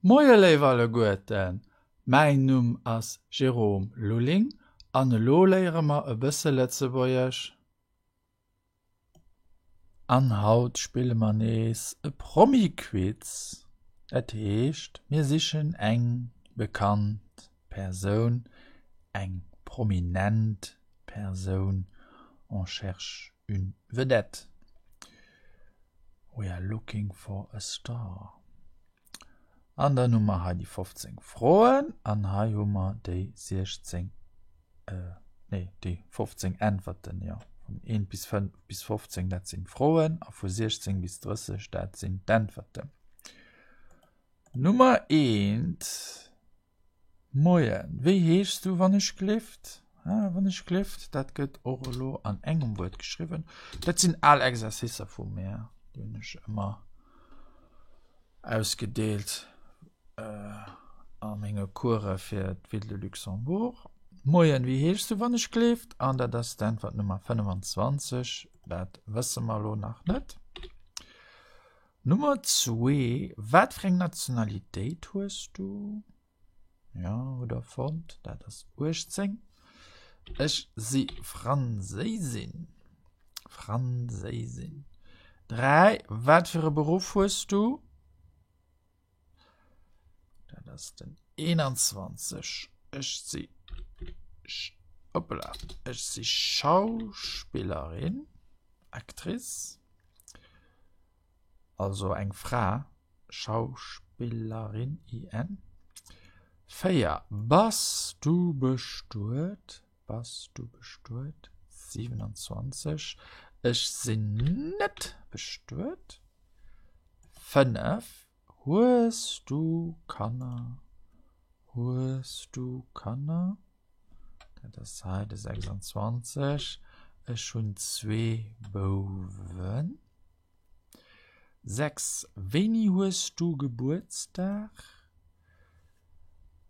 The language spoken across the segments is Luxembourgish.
Moie léif alleguerten, mäin Numm ass Jérôme Lulling an elo léiere mer e bësse Lëtzebuergesch. An haut spille mer nees e Promi-Quiz. Dat heescht, mir sichen eng bekannt Persoun, eng prominent Persoun, on cherche une vedette. We are looking for a star. An dann hu mer hei déi 15 Froen an hei hu mer déi 16, äh, nee, déi 15 Äntwerten, jo. Vun 1 bis 5 bis 15, dat sinn d'Froen, a vu 16 bis 30, dat sinn d'Äntwerten. Nummer 1. Moien, wéi heeschs du wann ech glift? Ah, wann ech glift, dat gëtt och elo an engem Wuert geschriwwen. Dat sinn al Exercicer vu mär, déi hunn ech ëmmer ausgedeelt a menge Course fir d'Ville de Luxembourg. Moien, wéi heeschs du wann ech glift? An dat ass d'Äntwert Nummer 25, dat wësse mer elo nach net. Nummer zwee, Wat fir eng Nationalitéit hues du? Jo, hutt der fonnt, dat ass 18. Ech si Franséisin. Franséisin. 3, Wat fir e Beruff hues du? Dat ass den 21. Ech si hoppla, ech si Schauspillerin, Actrice. Also eng Fra, Schauspillerin, IN. 4, Bass du bestuet? Bass du bestuet? 27, Ech sinn net bestuet. 5, Hues du Kanner? Hues du Kanner? Dat ass hei de 26. Ech hunn zwee Bouwen. 6, Wéini hues du Gebuertsdag?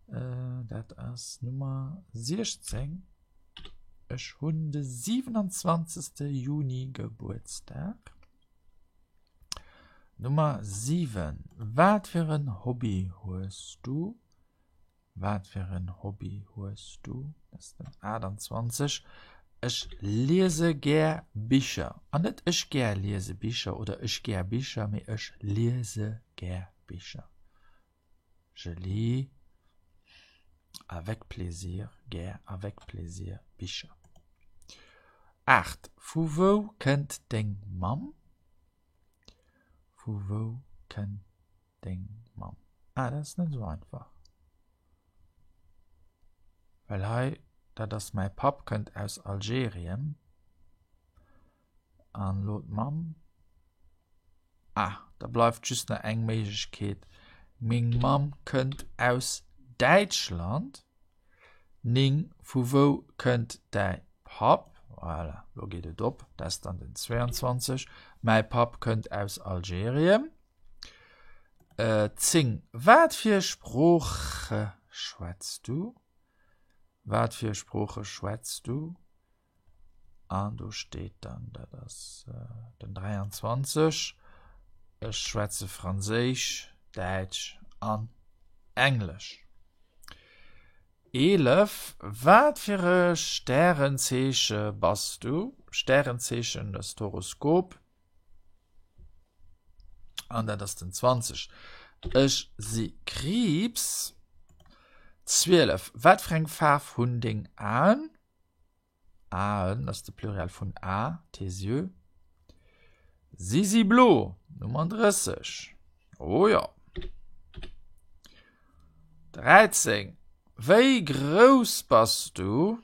Dat ass Nummer 16. Ech hunn de 27. Juni Gebuertsdag. Nummer 7, Wat fir en Hobby hues du? Wat fir en Hobby hues du? Dat ass den 28. Ech liese gär Bicher. An net ech gär liese Bicher oder ech gär Bicher, mee ech liese gär Bicher. Je lis avec plaisir, gär, avec plaisir Bicher. 8, Vu wou kënnt deng Mamm? Vu wou kënnt deng Mamm? Ah, dat ass net esou einfach. Well hei, dat ass mäi Papp kënnt aus Algerien. An elo d'Mamm. Ah, da bleift just nach eng Méiglechkeet. Meng Mamm kënnt aus Däitschland. 9, Vu wou kënnt däi Papp? Voilà, lo geet et op. Dat ass dann den 22. Mäi Papp kënnt aus Algerien. 10, Wat fir Sprooche schwätz du? Wat fir Sprooche schwätz du? An do steet dann, dat ass den 23, ech schwätze Franséisch, Däitsch an Englesch. 11, Wat fir e Stärenzeeche bass du? Stärenzeechen, dat ass d'Horoskop. An dat ass den 20. Ech si Kriibs. 12, Wat fir eng Faarf hunn deng Aen? Aen ass de Pluriel vun A, tes yeux. Si si blo, Nummer 30. Oh jo. 13. Wéi grouss bass du?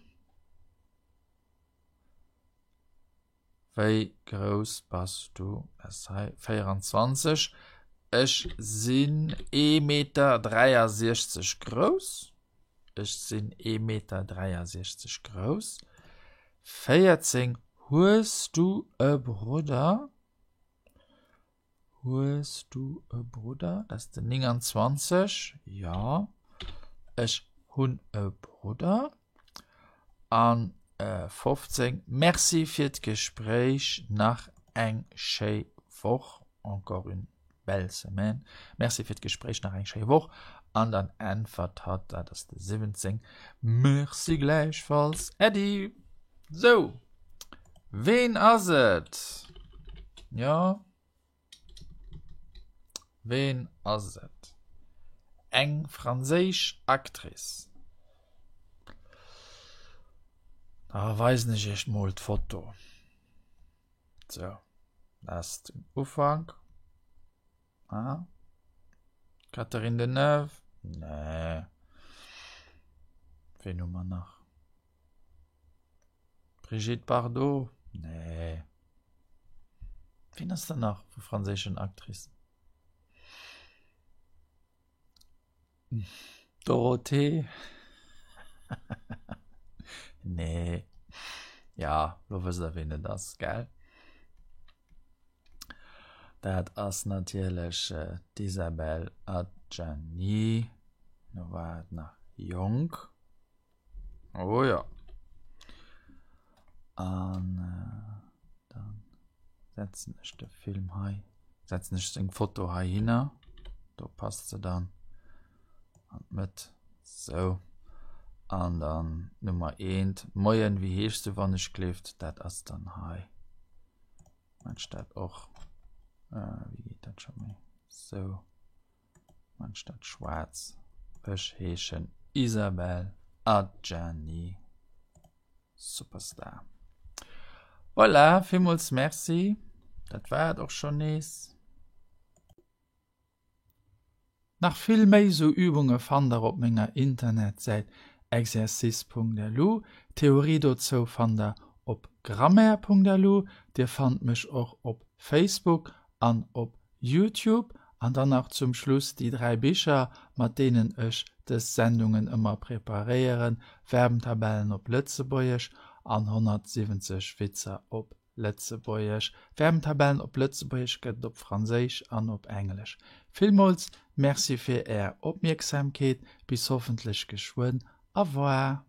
Wéi grouss bass du? Ass hei 24. Ech sinn ee Meter 63 grouss. Ech sinn ee Meter 63 grouss. 14. Hues du e Brudder? Hues du e Brudder? Dat ass den 29. Jo, ech hunn e Brudder. An 15. Merci fir d'Gespréich. Nach eng schéi Woch. Encore une. Belle semaine. Merci fir d'Gespréich, nach eng schéi Woch. An dann äntwert hatt, dat ass de 17, Merci gläichfalls, Äddi. Sou, ween ass et? Jo, ween ass et? Eng franséisch Actrice. Da weisen ech iech mol d'Foto. Sou, dat ass den Ufank. Ah. Catherine Deneuve? Nee. Ween hu mer nach? Brigitte Bardot? Nee. Wien ass da nach vu franséischen Actricen? Dorothée? Nee. Ja, lo wësst der ween et ass, gell? Dat ass natierlech d'Isabelle Adjani. No war et nach jonk. Oh jo. An dann setzen ech de Film hei, setzen ech seng Foto heihinner. Do passt se dann an d'Mëtt. Sou. An dann Nummer eent, Moien, wéi heeschs du wann ech gleeft? Dat ass dann hei. Mensch dat och. Wéi geet dat scho méi? Sou. Anstatt schwaarz. Ech heeschen Isabelle Adjani. Superstar. Voilà, villmools Merci. Dat war et och schonn nees. Nach vill méi sou Übunge fannt der op menger Internetsäit exercice.lu. D'Theorie dozou fannt der op grammaire.lu. Dir fannt mech och op Facebook an op Youtube an dann nach zum Schluss déi 3 Bicher, mat deenen ech dës Sendungen ëmmer preparéieren, Verbentabellen op Lëtzebuergesch an 170 Witzer op Lëtzebuergesch. Verbentabellen op Lëtzebuergesch gëtt et op Franséisch an op Englesch. Villmools Merci fir Är Opmierksamkeet, bis hoffentlech geschwënn. Au revoir.